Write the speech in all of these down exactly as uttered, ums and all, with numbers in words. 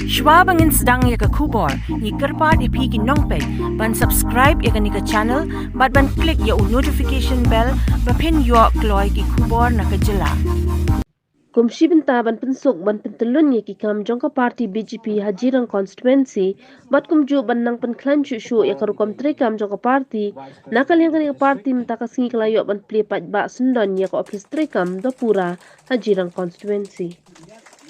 Shwa ba ngin sdang ïa ka khubor, ngi kyrpad ïa phi ki nongpeit ban subscribe ïa kane ka channel bad ban click ïa u notification bell ba phin ïoh kloi ki khubor na ka jylla. Kum shi bynta ban pynsuk ban pyntyllun ïa ki kam jong ka party B J P ha Jirang constituency, bad kumjuh ban nang pynkhlaiñ shuh shuh ïa ka rukom treikam jong ka party, na ka liang kane ka party mynta ka sngi ka la ïoh ban plie paidbah syndon ïa ka ophis treikam da pura ha Jirang constituency.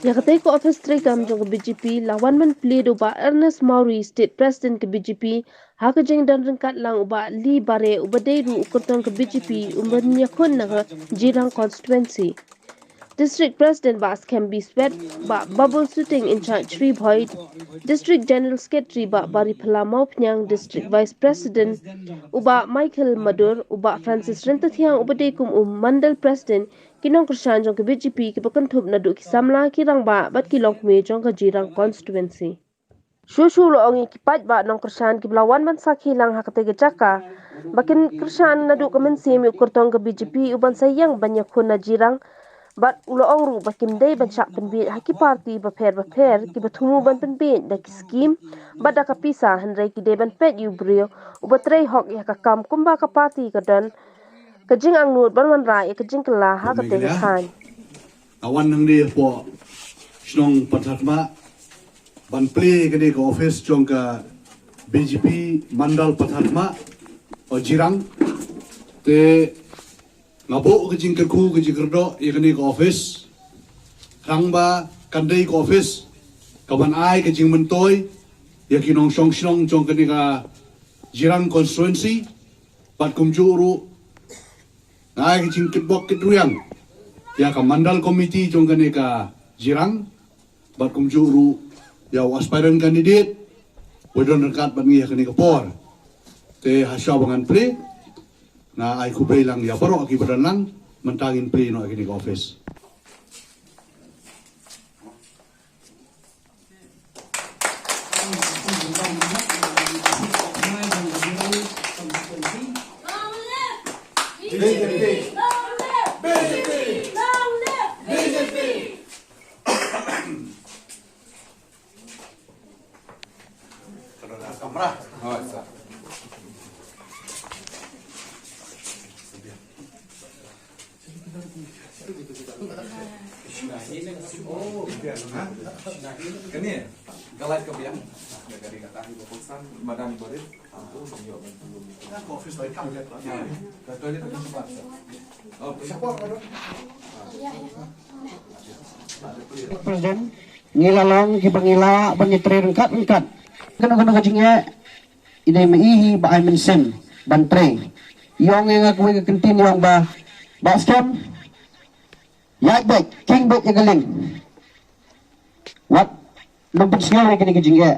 Ïa katei ka ophis treikam jong ka B J P la wan ban plie da u Bah Ernest Mawrie, State President ka B J P, ha ka jingdon ryngkat lang u Bah Lee Bare uba dei ruh u kyrtong ka B J P uban ïakhun na ka Jirang constituency. District President Bah Skembi Swet, Bah Babul Suting in charge Ri Bhoi, District General Secretary Bah Bariphala Mawphniang, District Vice President u Bah Michael Madur, u Bah Francis Ryntathiang uba dei kum u Mandal President, ki nongkyrshan jong ka B J P kiba kynthup naduh ki samla, ki rangbah bad ki longkmie jong ka Jirang constituency. Shuh shuh la ong ïa ki paidbah nongkyrshan kiba la wan ban sakhi lang ha katei ka jaka ba kin kyrshan naduh ka mynsiem ïa u kyrtong ka B J P uban sa ïeng ban ïakhun na Jirang, bad u la ong ruh ba kim dei ban shah pynbiej ha ki party bapher bapher kiba thmu ban pynbiej da ki skim bad da ka pisa, hynrei ki dei ban peit ïa u briew uba trei hok ïa ka kam kumba ka party ka don ka jingangnud ban wanrah ïa ka jingkylla ha katei ka thaiñ. Nga wan hangne hapoh shnong Patharkhmah ban plie kane ka office jong ka B J P Mandal Patharkhmah, o Jirang. Te nga buh ka jingkyrkhu ka jingkyrdoh ïa kane ka office, tang ba kan dei ka office kaban ai ka jingmyntoi ïa ki nongshong shnong jong kane ka Jirang constituency, bad kumjuh ruh nga ai ka jingkitbok kitrwiang ïa ka Mandal Committee jong kane ka Jirang, bad kumjuh ruh ïa u aspirant candidate uba don ryngkat bad ngi ha kane ka por. Te hashwa ba ngan plie, nga ai khublei lang ïa baroh kiba don lang, mynta ngin plie noh ïa kane ka office. Kane, galai ka biang, ka kari kata, madam barit, ampun, yo, bantu. Ya, ka toilet ka sempat. Oh, siapa, Pak? President, ngi la long kiba ngi lah ban ïatrei ryngkat ryngkat. Kano kano ka jingeh, i dei ma i hi ba ai mynsiem ban trei. I ong ïa nga kawei ka kyntien, i ong ba, Bah Skem, ïaid beit, khing beit ïa ka lieng. Wat nym pynsngew ïa kine ki jingeh.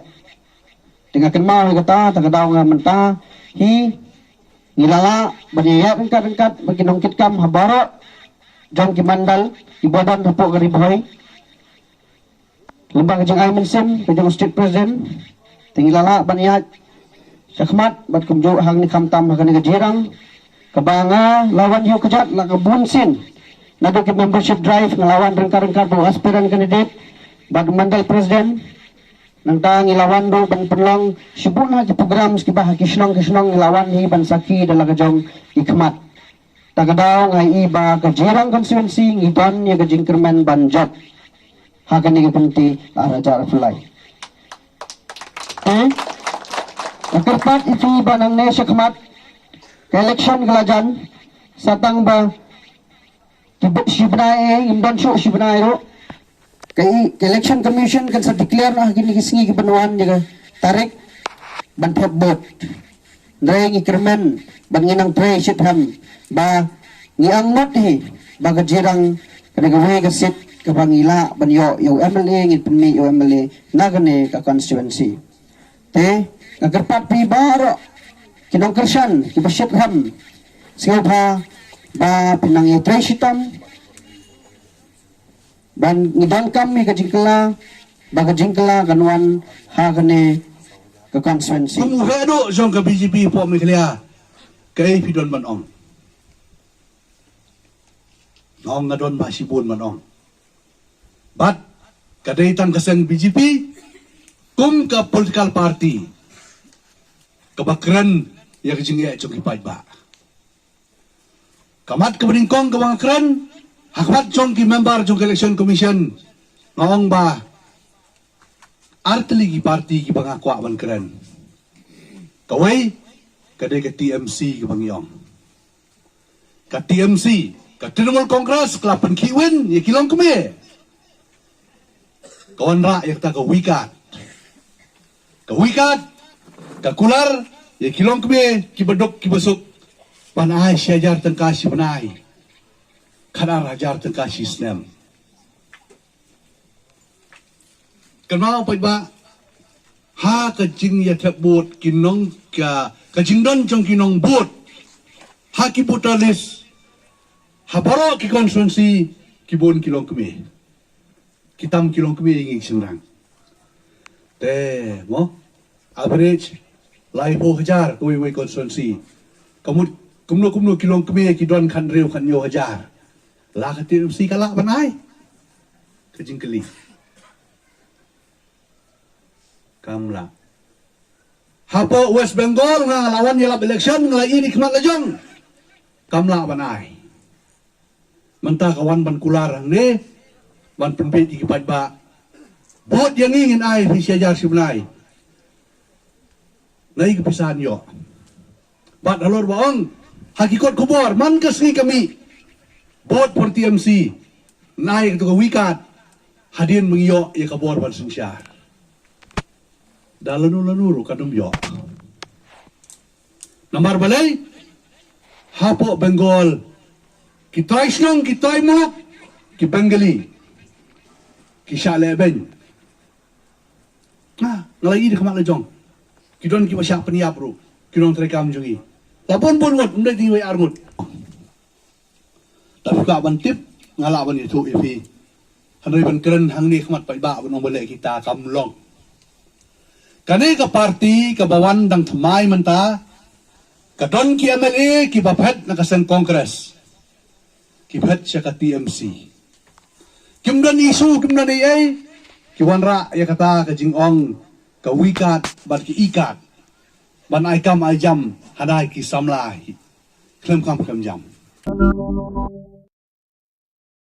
Te nga kynmaw ïa kata, ta ka daw nga mynta hi, ngi la lah ban ïaid ryngkat ryngkat bad ki nongkitkam ha baroh jong ki mandal kiba don hapoh ka Ri Bhoi. Lyngba ka jingai mynsiem ka jong u State President, te ngi la lah ban ïaid shakhmat bad kumjuh hangne, khamtam ha kane ka Jirang kaba nga la wan ïuh kjat la ka bun sien, naduh ki membership drive nga la wan ryngkat ryngkat bad u aspirant candidate bad u mandal president. Nangta ngi la wan ruh ban pynlong shibun ha ki programs kiba ha ki shnong ki shnong, ngi la wan hi ban sakhi da la ka jong ki khmat. Ta ka daw nga i ba ka Jirang constituency ngi don ïa ka jingkyrmen ban jop ha kane ka kynti ar hajar arphew lai. Te nga kyrpad ïa phi ba nangne shakhmat ka election ka la jan, sa tang ba ki bit shi bnai, eh, ngim don shuh shi bnai ruh. Ka i, ka Election Commission kan sa declare noh ha kine ki sngi ki ban wan ïa ka tarik ban thep vote. Hynrei ngi kyrmen bad ngi nang trei shitrhem ba ngi angnud hi ba ka Jirang ka dei kawei ka seat kaba ngi lah ban ïoh ïa u M L A, ngin pynmih ïa u M L A na kane ka constituency. Te nga kyrpad phi baroh ki nongkyrshan kiba shitrhem, sngewbha ba phin nang ïatrei shitom, ban ngi donkam ïa ka jingkylla, ba ka jingkylla kan wan ha kane ka constituency. Kum u heh duh jong ka B J P hapoh Meghalaya, kaei phi don ban ong? Nga ong nga don ba shibun ban ong. Bad ka dei tang ka seng B J P kum ka political party kaba kren ïa ka jingeh jong ki paidbah. Ka mat kaba nyngkong kaba nga kren ha khmat jong ki member jong ka Election Commission, nga ong ba ar tylli ki party kiba nga kwah ban kren. Kawei ka dei ka T M C kaba ngi ong. Ka T M C, ka Trinamool Congress, ka la pynkhih win ïa ki longkmie. Ka wanrah ïa kata ka V-card. Ka V-card ka kular ïa ki longkmie kiba duk kiba suk ban ai shi hajar tyngka shi bnai, khatar hajar tyngka shi snem. Kynmaw paidbah, ha ka jingïathep vote ki nong ka, ka jingdon jong ki nong vote ha ki voter list ha baroh ki constituency ki bun ki longkmie. Ki tam ki longkmie ngi shynrang. Te mo, average laiphew hajar kawei kawei constituency. Ka mut kumno kumno ki longkmie ki don khathynriew khathynñiew hajar. La ka T M C ka lah ban ai? Ka jingkylli. Kam lah. Hapoh West Bengal nga la wan ïalap election, nga la ïohi khmat la jong. Kam lah ban ai. Mynta ka wan ban kular hangne ban pynbeit ïa ki paidbah. Vote ïa ngi ngin ai phi shi hajar shi bnai. Nai ka pisa ngi ïoh. Bad halor ba ong ha ki kot khubor man ka sngi ka mih, vote for T M C, nai ka tu ka V-card hadien ba ngi ïoh ïa ka bor ban synshar. Da lano lano ruh kan ym ïoh. Namar balei? Hapoh Bengal ki trai shnong, ki trai muluk, ki Bengali ki shah leh beiñ. Nga, nga la ïohi da khmat la jong. Ki don kiba shah pynïap ruh ki nongtrei kam jong ngi. La bun bun ngut, ym dei tang wei ar ngut. Te phi kwah ban tip, nga lah ban ïathuh ïa phi. Hynrei ban kren hangne khmat paidbah ban ong balei kita, kam long. Kane ka party kaba wan dang thymmai mynta ka don ki M L A kiba phet na ka seng Congress, ki phet sha ka T M C. Kim don issue, kim don ei ei, ki wanrah ïa kata ka jingong ka V-card bad ka E-card ban ai kam ai jam ha ki samla khlem kam khlem jam.